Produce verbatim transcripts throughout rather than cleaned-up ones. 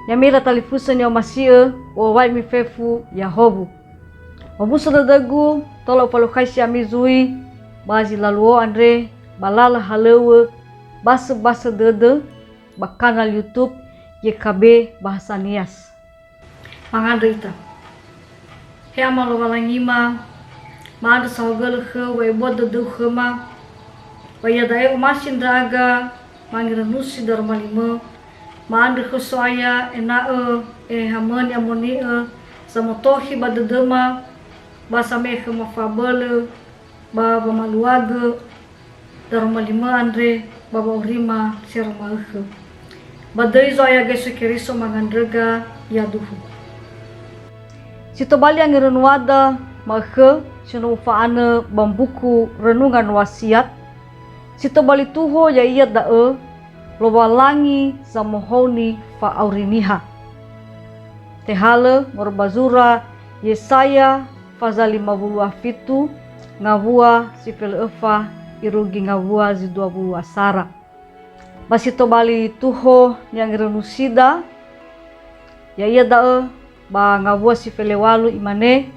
Ya'ami ira talifusö ni'omasi'ö, u'owai ami fefu ya'ahowu. Omuso dödögu, tola ufalukhaisi ami zui ba zi laluo andre, ba lala halöŵö, basöbasö dödö, ba kanal YouTube Y K B Bahasa Nias. Mangandrö ita. He Ama Lowalangima, ma'andrö saohagölö khöu wa'ebua dödöu khöma, ba iada'e omasi ndra'aga mangeranusi daroma limö, ma'andrö khöu So'aya ena'ö Eheha-Mö ni'amoni'ö zamotokhi ba dödöma, ba same'e khöma fa'abölö ba wamaluagö daroma limö andre ba wa'aurima si arö ma'ökhö. Ba döi Zo'aya Yesu Keriso mangandröga, ya'aduhu. Si tobali angerönuada ma'ökhö, si no ufa'anö ba mbuku Renungan Wasiat, si tobali tuho ya'ia da'ö, Lowalangi zamohouni fa'auri niha. Tehalö moroi ba zura Yesaya faza lima wulu a fitu, ngawua si felö öfa irugi ngawua zi dua wulu a sara. Ba si tobali tuho ni'angerönusida, ya'ia da'ö ba ngawua si felö walu, imane,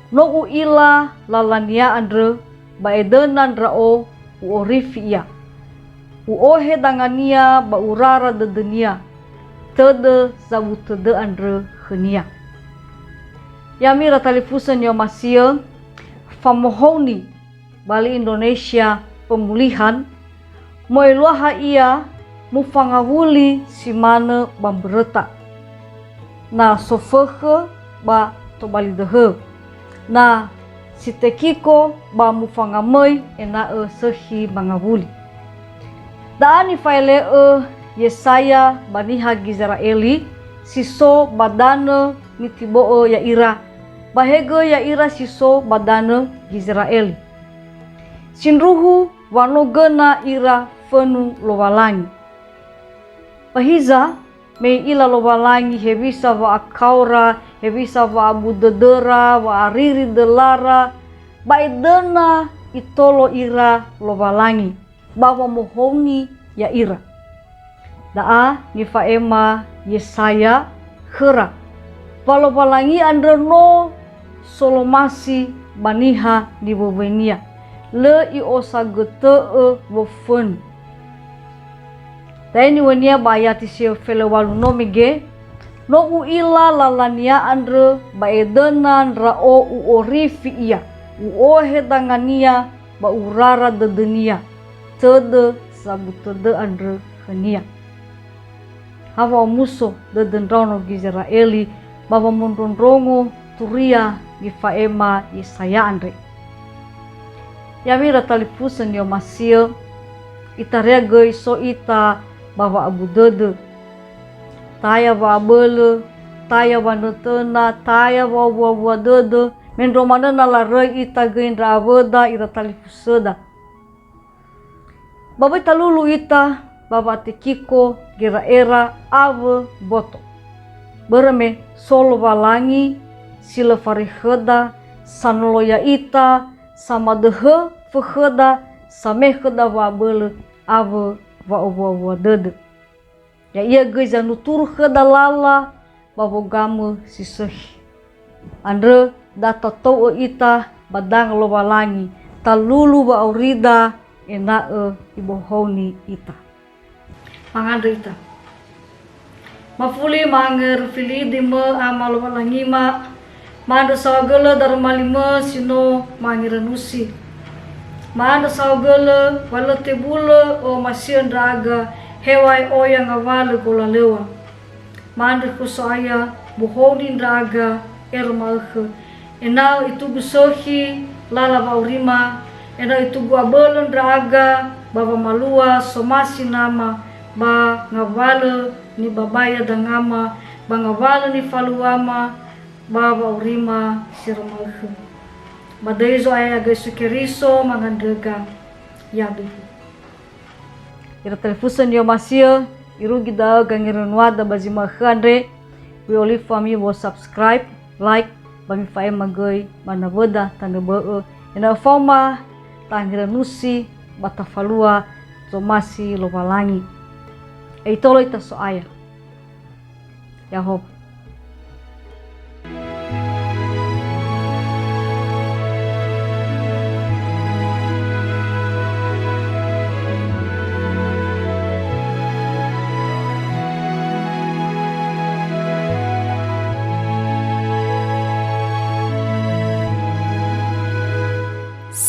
"No u'ila lalania andrö, ba edöna ndra'o u'orifi ia. U'ohe dangania ba urara dödönia, tödö zawu tödö andrö khönia." Ya'ami ira talifusö ni'omasi'ö, famohouni ba li Indonesia pemulihan, mo'eluaha ia mufangawuli si manö ba mböröta. Na sofökhö ba tobali döhö. Na si tekiko ba mufangamöi ena'ö sökhi mangawuli. Da'a nifa'ele'ö Yesaya ba niha Gizera'eli si so ba danö nitibo'ö ya'ira, ba he göi ya'ira si so ba danö Gizera'eli. Sindruhu wa no göna ira fönu Lowalangi. Ba hiza, me i'ila Lowalangi hewisa wa'akaora, hewisa wa'abu dödöra, wa'ariri dölara, ba edöna itolo ira Lowalangi, ba wamohouni ya'ira. Da'a nifa'ema Yesaya khöra, wa Lowalangi andrö no solomasi ba niha niwöwöinia, lö i'osagötö'ö wofönu. Da'e niŵa'önia ba ayati si felö walu no mege, "No u'ila lalania andrö, ba edöna ndra'o u'orifi ia, u'ohe dangania ba urara dödönia, tödö zawu tödö andrö khönia." Ha wa'omuso dödö ndraono Gizera'eli ba wamondrondrongo turia nifa'ema Yesaya andre. Ya'ami ira talifusö ni'omasi'ö, itaria göi so ita ba wa'abu dödö. Taya wa'abölö, taya wanötöna, taya wa'owua-wua dödö, mendrua manö na laröi ita göi ndra awöda ira talifusöda. Ba böi talulu ita ba wa'atekiko gera'era awö mboto. Börö me so Lowalangi si lö faröi khöda, sanolo ya'ita, samadöhö fökhöda, same'e khöda wa'abölö awö wa'owua-wua dödö. Ya'ia göi zanuturu khöda lala ba wogamö si sökhi. Andrö da tatou'ö ita ba danga Lowalangi, talulu wa'aurida ena'ö ibohouni ita. Mangandrö ita. Mafuli mangeröfi lidi mö Ama Lowalangima, ma'andrö saohagölö daroma limö si no mangeranusi. Ma'andrö saohagölö wa lö tebulö omasi'ö ndra'aga heŵa'ae oya ngawalö golalöŵa. Ma'andrö khö So'aya bohouni ndra'aga ero ma'ökhö, ena'ö itugu sökhi lala wa'aurima, ena'ö itugu abölö ndra'aga ba wamalua somasi nama ba ngawalö nibabaya dangama, ba ngawalö nifaluama, ba wa'aurima si ero ma'ökhö. Ba döi Zo'aya Yesu Keriso mangandröga. Ya'aduhu. Ira talifusö ni'omasi'ö, irugi da'ö gangerönuada ba zi ma'ökhö andre, böi olifu ami wo subscribe, like, ba mifa'ema göi ba nawöda tanö bö'ö, ena'ö faoma tangeranusi ba tafalua zomasi Lowalangi. Itolo ita So'aya. Ya'ahowu.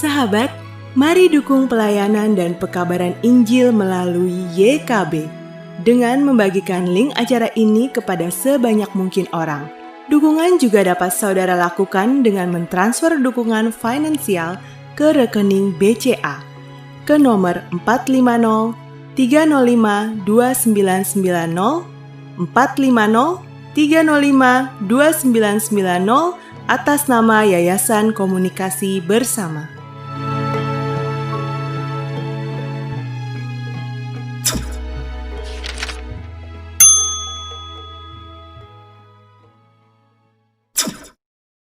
Sahabat, mari dukung pelayanan dan pekabaran Injil melalui Y K B dengan membagikan link acara ini kepada sebanyak mungkin orang. Dukungan juga dapat saudara lakukan dengan mentransfer dukungan finansial ke rekening B C A ke nomor empat lima nol tiga nol lima dua sembilan sembilan nol, empat lima nol tiga nol lima dua sembilan sembilan nol, atas nama Yayasan Komunikasi Bersama.